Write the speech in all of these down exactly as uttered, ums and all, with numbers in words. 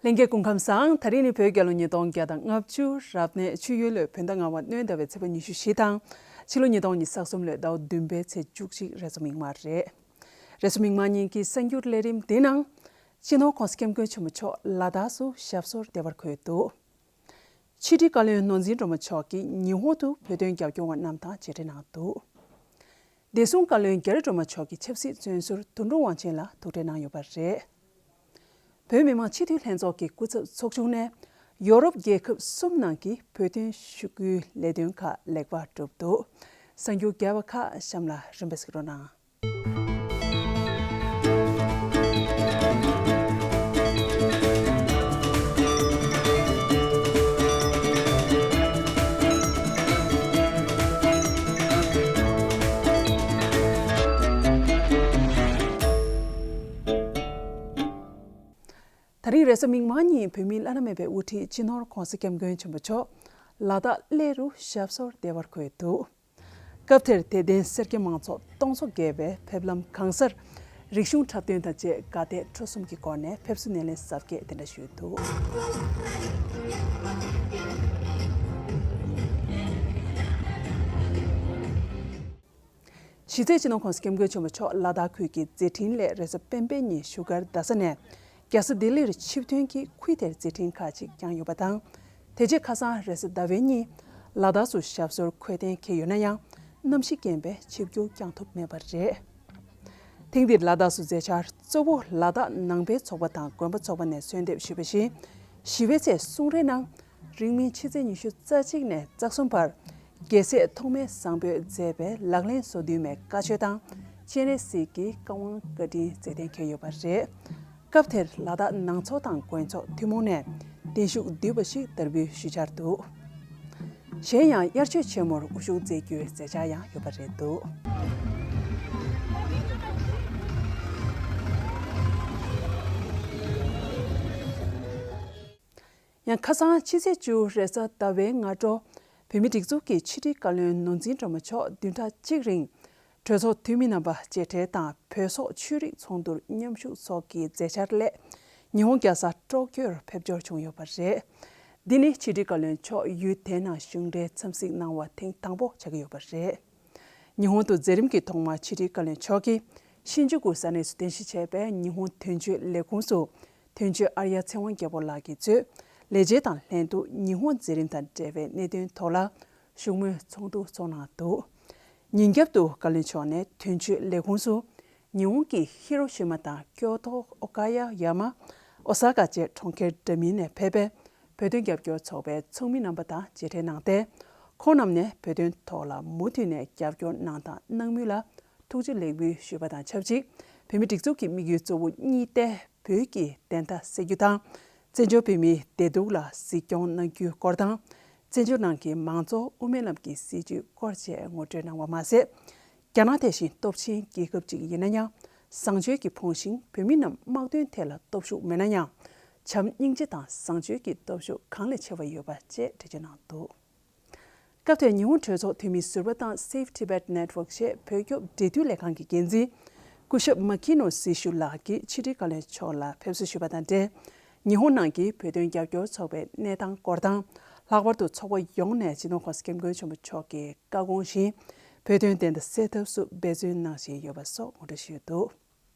ལྷན་རྒྱས་སྐུ་ཁམས་བཟང་། དེ་རིང་ནི་བོད་རྒྱལ་ལོ་ཉིས་སྟོང་བརྒྱ་དང་ལྔ་བཅུ་རབ་གནས་ཆུ་ཡོས་ལོའི་བོད་ཟླ་ལྔ་པ་སྣྲོན་ཟླ་བའི་ཚེས་པ་ཉི་ཤུ་བཞི་དང་། ཕྱི་ལོ་ཉིས་སྟོང་ཉི་ཤུ་རྩ་གསུམ་ལོའི་ཟླ་བ་བདུན་པའི་ཚེས་བཅུ་གཅིག་རེས་གཟའ་མིག་དམར་རེད། རེས་གཟའ་མིག་དམར་ཉིན་གྱི་གསར་འགྱུར་ལས་རིམ་འདི་ནང་། སྤྱི་ནོར་༧གོང་ས་༧སྐྱབས་མགོན་ཆེན་པོ་མཆོག་ལ་དྭགས་སུ་ཞབས་སོར་བདེ་བར་འཁོད་འདུག་ཕྱི་དྲིལ་བཀའ་བློན་ནོར་འཛིན་སྒྲོལ་མ་མཆོག་གིས་ཉི་ཧོང་དུ་བོད་དོན་རྒྱབ་སྐྱོར་བ་རྣམས་དང་མཇལ་འཕྲད་གནང་འདུག་བདེ་སྲུང་བཀའ་བློན་རྒྱ་རི་སྒྲོལ་མ་མཆོག་གིས་ཆབ་སྲིད་བཙོན་ཟུར་དོན་གྲུབ་དབང་ཆེན་ལ་ཐུག་འཕྲད་གནང་ཡོད་པ་རེད། བོད་མི་མང་སྤྱི་འཐུས་ལྷན་ཚོགས་ཀྱི་སྐུ་ཚབ་ཚོགས་ཆུང་ནས་ཡོ་རོབ་རྒྱལ་ཁབ་གསུམ་ནང་གི་བོད་དོན་ཞུ་སྐུལ་ལས་དོན་ཁག་ལེགས་པར་གྲུབ་འདུག་གསར་འགྱུར་རྒྱས་པ་ཁག་གཤམ་ལ་རིམ་པས་གཟིགས་རོགས་གནང་། ད་རིང་རེས་གཟའ་མིག་དམར་ཉིན་བོད་མིའི་བླ་ན་མེད་པའི་དབུ་ཁྲིད་སྤྱི་ནོར་༧གོང་ས་༧སྐྱབས་མགོན་ཆེན་པོ་མཆོག་ལ་དྭགས་གླེ་རུ་ཞབས་སོར་བདེ་བར་འཁོད་འདུག་སྐབས་དེར་དད་ལྡན་སེར་སྐྱ་མང་ཚོགས་སྟོང་ཚོ་བརྒལ་བས་ཕེབས་ལམ་གང་སར་རིག་གཞུང་འཁྲབ་སྟོན་དང་བཅས་དགའ་དད་སྤྲོ་གསུམ་གྱི་སྒོ་ནས་ཕེབས་བསུ་སྣེ་ལེན་གཟབ་རྒྱས་དེ་འདྲ་ཞུས་འདུག་གཞི་རྩའི་སྤྱི་ནོར་༧གོང་ས་༧སྐྱབས་མགོན་ཆེན་པོ་མཆོག་ལ་དྭགས་ཁུལ་གྱི་མཛད་འཕྲིན་སླད་རེས་གཟའ་སྤེན་པའི་ཉིན་བཞུགས་སྒར་རྡ་ས་ནས་རྒྱལ་ས་ལྡི་ལིར་ཆིབས་ཐོན་གྱིས་ཁུལ་དེར་མཛད་འཕྲིན་ཁག་ཅིག་བསྐྱངས་ཡོད་པ་དང་། དེ་རྗེས་ཁ་སང་རེས་གཟའ་ཟླ་བའི་ཉིན་ལ་དྭགས་སུ་ཞབས་སོར་འཁོད་གཏན་འཁེལ་ཡོད་ན་ཡང་། གནམ་གཤིས་རྐྱེན་པས་ཆིབས་བསྒྱུར་བསྐྱངས་ཐུབ་མེད་པ་རེད། ཐེངས་འདིར་ལ་དྭགས་སུ་མཛད་འཆར་གཙོ་བོ་ལ་དྭགས་ནང་པའི་ཚོགས་པ་དང་དགོན་པ་ཚོགས་པ་ནས་གསོལ་འདེབས་ཞུས་པ་བཞིན། ཞི་བའི་ཚེ་གསུང་རེའི་ནང་། རིང་མིན་ཕྱི་ཚེས་ཉི་ཤུ་རྩ་གཅིག་ནས་རྩ་གསུམ་བར། རྒྱལ་སྲས་ཐོགས་མེད་བཟང་པོས་མཛད་པའི་ལག་ལེན་བཟོ་འདུན་མའི་བཀའ་ཆོས་དང་། སྤྱན་རས་གཟིགས་ཀྱི་བཀའ་དབང་བཀའ་དྲིན་མཛད་གཏན་འཁེལ་ཡོད་པ་རེད། སྐབས་དེར་ལ་དྭགས་ནང་ཚོགས་དང་དགོན་ཚོགས་ཐུན་མོང་ནས་བརྟན་བཞུགས་བསྡུས་པ་ཞིག་དར་འབུལ་ཞུས་འཆར་འདུག་གཞན་ཡང་དབྱར་ཆོས་ཆེན་མོར་དབུ་བཞུགས་མཛད་རྒྱུའི་མཛད་འཆར་ཡང་ཡོད་པ་རེད་འདུག་ཡང་ཁ་སང་ཕྱི་ཚེས་བཅུ་རེས་གཟའ་ཟླ་བའི་སྔ་དྲོ། བོད་མིའི་སྒྲིག་འཛུགས་ཀྱི་ཕྱི་དྲིལ་བཀའ་བློན་ནོར་འཛིན་སྒྲོལ་མ་མཆོག་བདུན་ཕྲག་གཅིག་རིང་། གྲོས་ཚོགས་འཐུས་མི་རྣམ་པ་མཇལ་འཕྲད་དང་བོད་སོག་ཆོས་རིག་ཚོགས་འདུར་མཉམ་ཞུགས་སོགས་ཀྱི་མཛད་འཆར་སླད། ཉི་ཧོང་རྒྱལ་ས་ཀྲོ་ཀྱོར་ཕེབས་འབྱོར་བྱུང་ཡོད་པ་རེད། འདི་ནི་ཕྱི་དྲིལ་བཀའ་བློན་མཆོག་ཡུལ་དེའི་ནང་གཞུང་འབྲེལ་འཚམས་གཟིགས་གནང་བ་ཐེངས་དང་པོ་ཆགས་ཀྱི་ཡོད་པ་རེད། ཉི་ཧོང་དུ་མཛད་རིམ་གྱི་ཐོག་མར་ཕྱི་དྲིལ་བཀའ་བློན་མཆོག་གིས་ཤིན་ཇུ་ཀུ་ས་གནས་སུ་རྟེན་གཞི་བྱས་པའི་ཉི་ཧོང་དོན་གཅོད་ལས་ཁུངས་སུ། དོན་གཅོད་ཨར་ཡ་ཚེ་དབང་རྒྱལ་པོ་ལགས་ཀྱིས་གཙོས་ལས་བྱེད་དང་ལྷན་དུ་ཉི་ཧོང་མཛད་རིམ་དང་འབྲེལ་བའི་གནད་དོན་ཐོག་ལ་བཞུགས་མོལ་ཚོགས་འདུ་འཚོགས་གནང་འདུག་ཉིན་རྒྱབ་ཏུ་བཀའ་བློན་མཆོག་ནས་དོན་གཅོད་ལས་ཁུངས་སུ་ཉི་ཧོང་གི་ཧི་རོ་ཤི་མ་དང་ཀྱོ་ཏོ། ཨོ་ཀ་ཡ་ཡ་མ། ཨོ་ས་ཀ་བཅས་གྲོང་ཁྱེར་འདྲ་མིན་ནས་ཕེབས་པའི་བོད་དོན་རྒྱབ་སྐྱོར་ཚོགས་པའི་ཚོགས་མི་རྣམ་པ་དང་མཇལ་འཕྲད་གནང་སྟེ། ཁོང་རྣམས་ནས་བོད་དོན་ཐོག་ལ་མུ་མཐུད་ནས་རྒྱབ་སྐྱོར་གནང་དང་གནང་མུས་ལ་ཐུགས་རྗེ་ལེགས་འབུལ་ཞུས་པ་དང་ཆབས་ཅིག་བོད་མིའི་སྒྲིག་འཛུགས་ཀྱི་དམིགས་ཡུལ་གཙོ་བོ་གཉིས་ཏེ། བོད་ཀྱི་བདེན་མཐའ་གསལ་རྒྱུ་དང་། བཙན་བྱོལ་བོད་མིའི་བདེ་སྡུག་ལ་གཟིགས་སྐྱོང་གནང་རྒྱུའི་སྐོར་དང་། བཙན་བྱོལ་ནང་གི་མང་གཙོ་དབུ་མའི་ལམ་གྱི་སྲིད་བྱུས་སྐོར་བཅས་ངོ་སྤྲོད་གནང་བ་མ་ཟད། རྒྱ་ནག་དེ་བཞིན་སྟོབས་ཆེན་རྒྱལ་ཁབ་ཅིག་ཡིན་ན་ཡང་། བཟང་སྤྱོད་ཀྱིས་ཕོངས་ཤིང་བོད་མི་རྣམས་དམག་དོན་ཐད་ལ་སྟོབས་ཤུགས་མེད་ན་ཡང་། བྱམས་སྙིང་རྗེ་དང་བཟང་སྤྱོད་ཀྱི་སྟོབས་ཤུགས་གང་ལས་ཆེ་བ་ཡོད་པ་བཅས་འགྲེལ་བརྗོད་གནང་འདུག་སྐབས་དེར་ཉི་ཧོང་གྲོས་ཚོགས་འཐུས་མི་ཟུར་པ་དང་Save Tibet Network ཞེས་བོད་སྐྱོབ་འབྲེལ་མཐུད་ལས་ཁང་གི་འགན་འཛིན་སྐུ་ཞབས་མ་ཁི་ནོ་སི་ཤུ་ལགས་ཀྱིས་ཕྱི་དྲིལ་བཀའ་བློན་མཆོག་ལ་ཕེབས་བསུ་ཞུས་པ་དང་འབྲེལ། ཉི་ཧོང་ནང་གི་བོད་དོན་རྒྱབ་སྐྱོར་ཚོགས་པའི་གནས་སྟངས་སྐོར་དང་། ལྷག་པར་དུ་ཚོགས་པ་ཡོངས་ནས་སྤྱི་ནོར་༧གོང་ས་༧སྐྱབས་མགོན་ཆེན་པོ་མཆོག་གི་བཀའ་དགོངས་བཞིན། བོད་དོན་བདེན་མཐའ་གསལ་ཐབས་སུ་འབད་བརྩོན་གནང་བཞིན་ཡོད་པ་སོགས་ངོ་སྤྲོད་ཞུས་འདུག་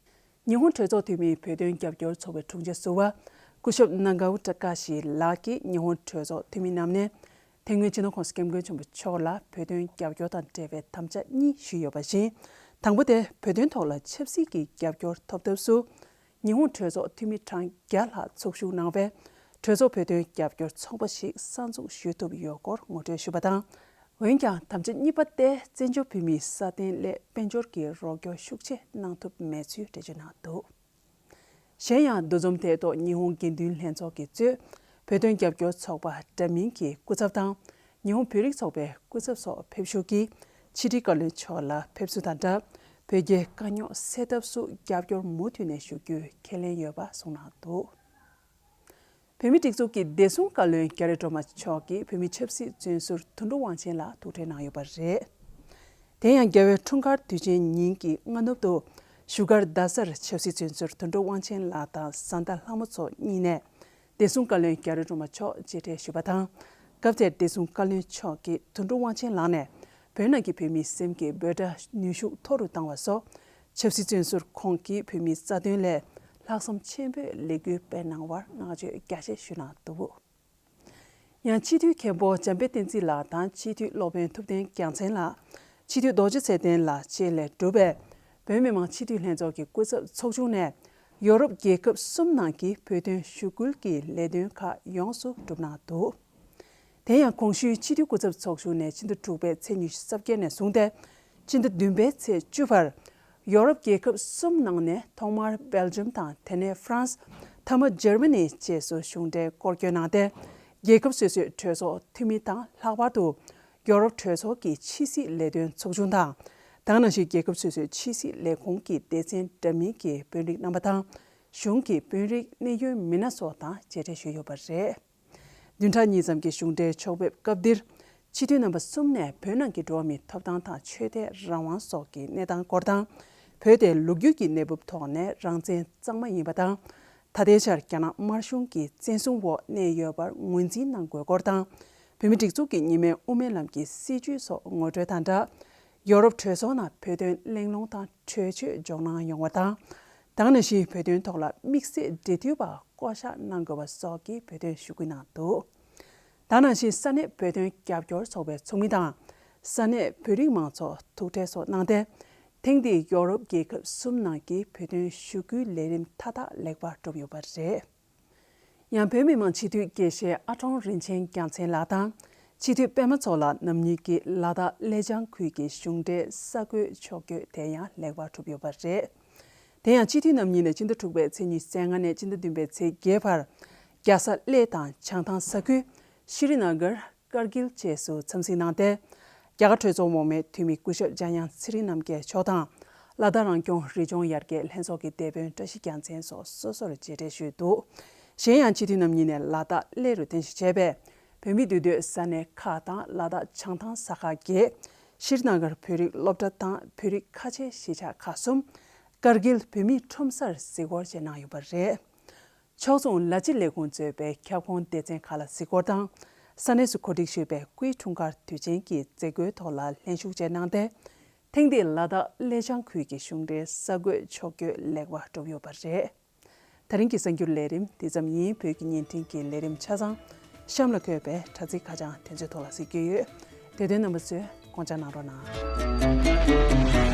ཉི་ཧོང་གྲོས་ཚོགས་འཐུས་མིའི་བོད་དོན་རྒྱབ་སྐྱོར་ཚོགས་པའི་དྲུང་ཆེ་ཟུར་པ་སྐུ་ཞབས་ནཱ་གའོ་ཏྲ་ཀ་ཤི་ལགས་ཀྱིས་ཉི་ཧོང་གྲོས་ཚོགས་འཐུས་མི་རྣམས་ནས་དེ་སྔོན་སྤྱི་ནོར་༧གོང་ས་༧སྐྱབས་མགོན་ཆེན་པོ་མཆོག་ལ་བོད་དོན་རྒྱབ་སྐྱོར་དང་འབྲེལ་བའི་དམ་བཅའ་གཉིས་ཞུས་ཡོད་པ་བཞིན། དང་པོ་དེ་བོད་དོན་ཐོག་ལ་ཆབ་སྲིད་ཀྱི་རྒྱབ་སྐྱོར་ཐོབ་ཐབས་སུ། ཉི་ཧོང་གྲོས་ཚོགས་འཐུས་མི་གྲངས་བརྒྱ་ལྷག་ཚོགས་ཞུགས་གནང་བའི་གྲོས་ཚོགས་བོད་དོན་རྒྱབ་སྐྱོར་ཚོགས་པ་ཞིག་གསར་འཛུགས་ཞུ་ཐུབ་ཡོད་སྐོར་ངོ་སྤྲོད་ཞུས་པ་དང་། འོན་ཀྱང་དམ་བཅའ་གཉིས་པ་སྟེ་བཙན་བྱོལ་བོད་མིའི་སྲ་བརྟན་སླད་དཔལ་འབྱོར་གྱི་རོགས་སྐྱོར་ཤུགས་ཆེ་གནང་ཐུབ་མེད་ཚུལ་འགྲེལ་བརྗོད་གནང་འདུག་གཞན་ཡང་འདུ་འཛོམས་དེའི་ཐོག་ཉི་ཧོང་དགེ་འདུན་ལྷན་ཚོགས་ཀྱིས་གཙོས་བོད་དོན་རྒྱབ་སྐྱོར་ཚོགས་པ་འདྲ་མིན་གྱི་སྐུ་ཚབ་དང་། ཉི་ཧོང་བོད་རིགས་ཚོགས་པའི་སྐུ་ཚབ་སོགས་ཕེབས་ཞུགས་ཀྱིས་ཕྱི་དྲིལ་བཀའ་བློན་མཆོག་ལ་ཕེབས་བསུ་དང་སྦྲགས། བོད་རྒྱའི་དཀའ་རྙོག་སེལ་ཐབས་སུ་རྒྱབ་སྐྱོར་མུ་མཐུད་ནས་ཞུ་རྒྱུའི་ཁས་ལེན་ཡོད་པ་གསུངས་གནང་འདུག་བོད་མིའི་སྒྲིག་འཛུགས་ཀྱི་བདེ་སྲུང་བཀའ་བློན་རྒྱ་རི་སྒྲོལ་མ་མཆོག་གིས་བོད་མིའི་ཆབ་སྲིད་བཙོན་ཟུར་དོན་གྲུབ་དབང་ཆེན་ལ་ཐུག་འཕྲད་གནང་ཡོད་པ་རེད། དེ་ཡང་རྒྱལ་བའི་འཁྲུངས་སྐར་དུས་ཆེན་ཉིན་གྱི་སྔ་ནུབ་ཏུ་བཞུགས་སྒར་རྡ་སར་ཆབ་སྲིད་བཙོན་ཟུར་དོན་གྲུབ་དབང་ཆེན་ལགས་དང་བཟའ་ཟླ་ལྷ་མོ་མཚོ་གཉིས་ནས་ བདེ་སྲུང་བཀའ་བློན་རྒྱ་རི་སྒྲོལ་མ་མཆོག་མཇལ་འཕྲད་ཞུས་པ་དང་། སྐབས་དེར་བདེ་སྲུང་བཀའ་བློན་མཆོག་གིས་དོན་གྲུབ་དབང་ཆེན་ལགས་ནས་བོད་ནང་གི་བོད་མིའི་སེམས་ཀྱི་འབོད་སྒྲ་ནུས་ཤུགས་མཐོ་རུ་བཏང་བ་སོགས་ཆབ་སྲིད་བཙོན་ཟུར་ཁོང་གིས་བོད་མིའི་རྩ་དོན་སླད་ལྷག་བསམ་ཆེན་པོས་ལས་འགུལ་སྤེལ་གནང་བར་བསྔགས་བརྗོད་རྒྱ་ཆེ་ཞུས་གནང་འདུག། ཡང་སྤྱི་འཐུས་མཁན་པོ་འཇམ་དཔལ་བསྟན་འཛིན་ལགས་དང་སྤྱི་འཐུས་སློབ་དཔོན་ཐུབ་བསྟན་རྒྱལ་མཚན་ལགས། སྤྱི་འཐུས་རྡོ་རྗེ་ཚེ་བརྟན་ལགས་བཅས་ལས་གྲུབ་པའི་བོད་མི་མང་སྤྱི་འཐུས་ལྷན་ཚོགས་ཀྱི་སྐུ་ཚབ་ཚོགས་ཆུང་ནས་ཡོ་རོབ་རྒྱལ་ཁབ་གསུམ་ནང་གི་བོད་དོན་ཞུ་སྐུལ་གྱི་ལས་དོན་ཁག་ཡོངས་སུ་གྲུབ་གནང་འདུག། དེ་ཡང་གོང་ཞུས་སྤྱི་འཐུས་སྐུ་ཚབ་ཚོགས་ཆུང་ནས་སྤྱི་ཟླ་དྲུག་པའི་ཚེས་ཉི་ཤུ་རྩ་བརྒྱད་ནས་བཟུང་སྟེ་སྤྱི་ཟླ་བདུན་པའི་ཚེས་བཅུ་བར་ཡོ་རོབ་རྒྱལ་ཁབ་གསུམ་ནང་ནས་ཐོག་མར་སྦེལ་ཇམ་དང་དེ་ནས་ཧྥ་རན་སི། མཐའ་མ་འཇར་མ་ནི་བཅས་སུ་གཞུང་འབྲེལ་སྐོར་སྐྱོད་གནང་སྟེ། རྒྱལ་ཁབ་སོ་སོའི་གྲོས་ཚོགས་འཐུས་མི་དང་ལྷག་པར་དུ་ཡོ་རོབ་གྲོས་ཚོགས་ཀྱི་ཕྱི་སྲིད་ལས་དོན་ཚོགས་ཆུང་དང་། དེ་ནང་བཞིན་རྒྱལ་ཁབ་སོ་སོའི་ཕྱི་སྲིད་ལས་ཁུངས་ཀྱི་སྡེ་ཚན་འདྲ་མིན་གྱི་དཔོན་རིགས་རྣམ་པ་དང་། གཞུང་གི་དཔོན་རིགས་གནད་ཡོད་མི་སྣ་སོགས་དང་མཇལ་འཕྲད་ཞུས་ཡོད་པ་རེད། བདུན་ཕྲག་གཉིས་ཙམ་གྱི་གཞུང་འབྲེལ་ཕྱོགས་ཕེབས་སྐབས་འདིར། སྤྱི་འཐུས་རྣམ་པ་གསུམ་ནས་བོད་ནང་གི་འགྲོ་བ་མིའི་ཐོབ་ཐང་དང་ཆོས་དད་རང་དབང་སོགས་ཀྱི་གནས་སྟངས་སྐོར་དང་། བོད་དེ་ལོ་རྒྱུས་ཀྱི་གནས་བབ་ཐོག་ནས་རང་བཙན་གཙང་མ་ཡིན་པ་དང་། ད་ལྟའི་ཆར་རྒྱ་ནག་དམར་གཞུང་གི་བཙན་བཟུང་འོག་གནས་ཡོད་པར་ངོས་འཛིན་གནང་དགོས་སྐོར་དང་། བོད་མི་སྒྲིག་འཛུགས་ཀྱི་གཉིས་སྨན་དབུ་མའི་ལམ་གྱི་སྲིད་བྱུས་སོགས་ངོ་སྤྲོད་དང་སྦྲགས། ཡོ་རོབ་གྲོས་ཚོགས་ནང་བོད་དོན་གླེང་སློང་དང་གྲོས་ཆོད་འཇོག་གནང་ཡོང་བ་དང་། དེ་ནང་བཞིན་བོད་དོན་ཐོག་ལ་དམིགས་བསལ་འབྲེལ་མཐུད་པ་བསྐོ་གཞག་གནང་དགོས་པ་སོགས་ཀྱི་བོད་དོན་ཞུ་སྐུལ་གནང་འདུག། དེ་ནང་བཞིན་ས་གནས་བོད་དོན་རྒྱབ་སྐྱོར་ཚོགས་པའི་ཚོགས་མི་དང་། ས་གནས་བོད་རིགས་མང་ཚོགས་ཐུག་འཕྲད་སོགས་གནང་སྟེ། ཐེངས་འདིའི་ཡོ་རོབ་རྒྱལ་ཁབ་གསུམ་ནང་གི་བོད་དོན་ཞུ་སྐུལ་ལས་རིམ་མཐའ་དག་ལེགས་པར་གྲུབ་ཡོད་པ་རེད། ཡང་བོད་མི་མང་སྤྱི་འཐུས་དགེ་བཤེས་ཨ་ཀྲོང་རིན་ཆེན་རྒྱལ་མཚན་ལགས་དང་། སྤྱི་འཐུས་པད་མ་མཚོ་ལགས་རྣམ་གཉིས་ཀྱིས་ལ་དྭགས་གླེ་བྱང་ཁུལ་གྱི་གཞུང་འབྲེལ་ས་བགོས་ཕྱོགས་བསྐྱོད་དེ་ཡང་ལེགས་པར་གྲུབ་ཡོད་པ་རེད། དེ་ཡང་སྤྱི་འཐུས་རྣམ་གཉིས་ནས་སྤྱི་ཟླ་དྲུག་པའི་ཚེས་ཉི་ཤུ་རྩ་ལྔ་ནས་སྤྱི་ཟླ་བདུན་པའི་ཚེས་བརྒྱད་བར་རྒྱལ་ས་གླེ་དང་བྱང་ཐང་ས་ཁུལ། ཤྲི་ན་གར། ཀར་གིལ་བཅས་སུ་འཚམས་གཟིགས་གནང་སྟེ། རྒྱ་གར་གྲོས་ཚོགས་འོག་མའི་འཐུས་མི་སྐུ་ཞབས་འཇམ་དབྱངས་ཚེ་རིང་རྣམ་རྒྱལ་མཆོག་དང་། ལ་དྭགས་རང་སྐྱོང་རི་ལྗོངས་ཡར་རྒྱས་ལྷན་ཚོགས་ཀྱི་སྡེ་དཔོན་བཀྲ་ཤིས་རྒྱལ་མཚན་སོགས་སོ་སོར་མཇལ་འཕྲད་ཞུས་འདུག། གཞན་ཡང་སྤྱི་འཐུས་རྣམ་གཉིས་ནས་ལ་དྭགས་གླེ་རུ་རྟེན་གཞི་བྱས་པའི་བོད་མིའི་འདུས་སྡོད་ས་གནས་ཁག་དང་ལ་དྭགས་བྱང་ཐང་ས་ཁག་བརྒྱད། ཤྲི་ན་གར་བོད་རིགས་སློབ་གྲྭ་དང་བོད་རིགས་ཁ་ཆེ་གཞིས་ཆགས་ཁག་གསུམ། ཀར་གིལ་བོད་མིའི་ཁྲོམ་སར་གཟིགས་སྐོར་བཅས་གནང་ཡོད་པ་རེད། ཕྱོགས་མཚུངས་ལ་ཕྱི་ལས་ཁུངས་གཙོས་པའི་ཁྱབ་ཁོངས་སྡེ་ཚན་ཁག་ལ་གཟིགས་སྐོར་དང་། ས་གནས་སུ་གོ་སྒྲིག་ཞུས་པའི་སྐུའི་འཁྲུངས་སྐར་དུས་ཆེན་གྱི་མཛད་སྒོའི་ཐོག་ལ་ལྷན་ཞུགས་བཅས་གནང་སྟེ། ཐེངས་འདིའི་ལ་དྭགས་གླེ་བྱང་ཁུལ་གྱི་གཞུང་འབྲེལ་ས་བགོས་ཕྱོགས་བསྐྱོད་ལེགས་པར་གྲུབ་ཡོད་པ་རེད། ད་རིང་གི་གསར་འགྱུར་ལས་རིམ་འདི་ཙམ་ཡིན། བོད་ཀྱི་བརྙན་འཕྲིན་གྱི་ལས་རིམ་ཆ་ཚང་གཤམ་ལ་འཁོད་པའི་དྲ་ཚིགས་ཁ་བྱང་དེ་ཚོའི་ཐོག་ལ་གཟིགས་རྒྱུ་ཡོད། དེ་དོན་རྣམ་པ་ཚོས་དགོངས་འཇགས་གནང་རོགས་གནང་།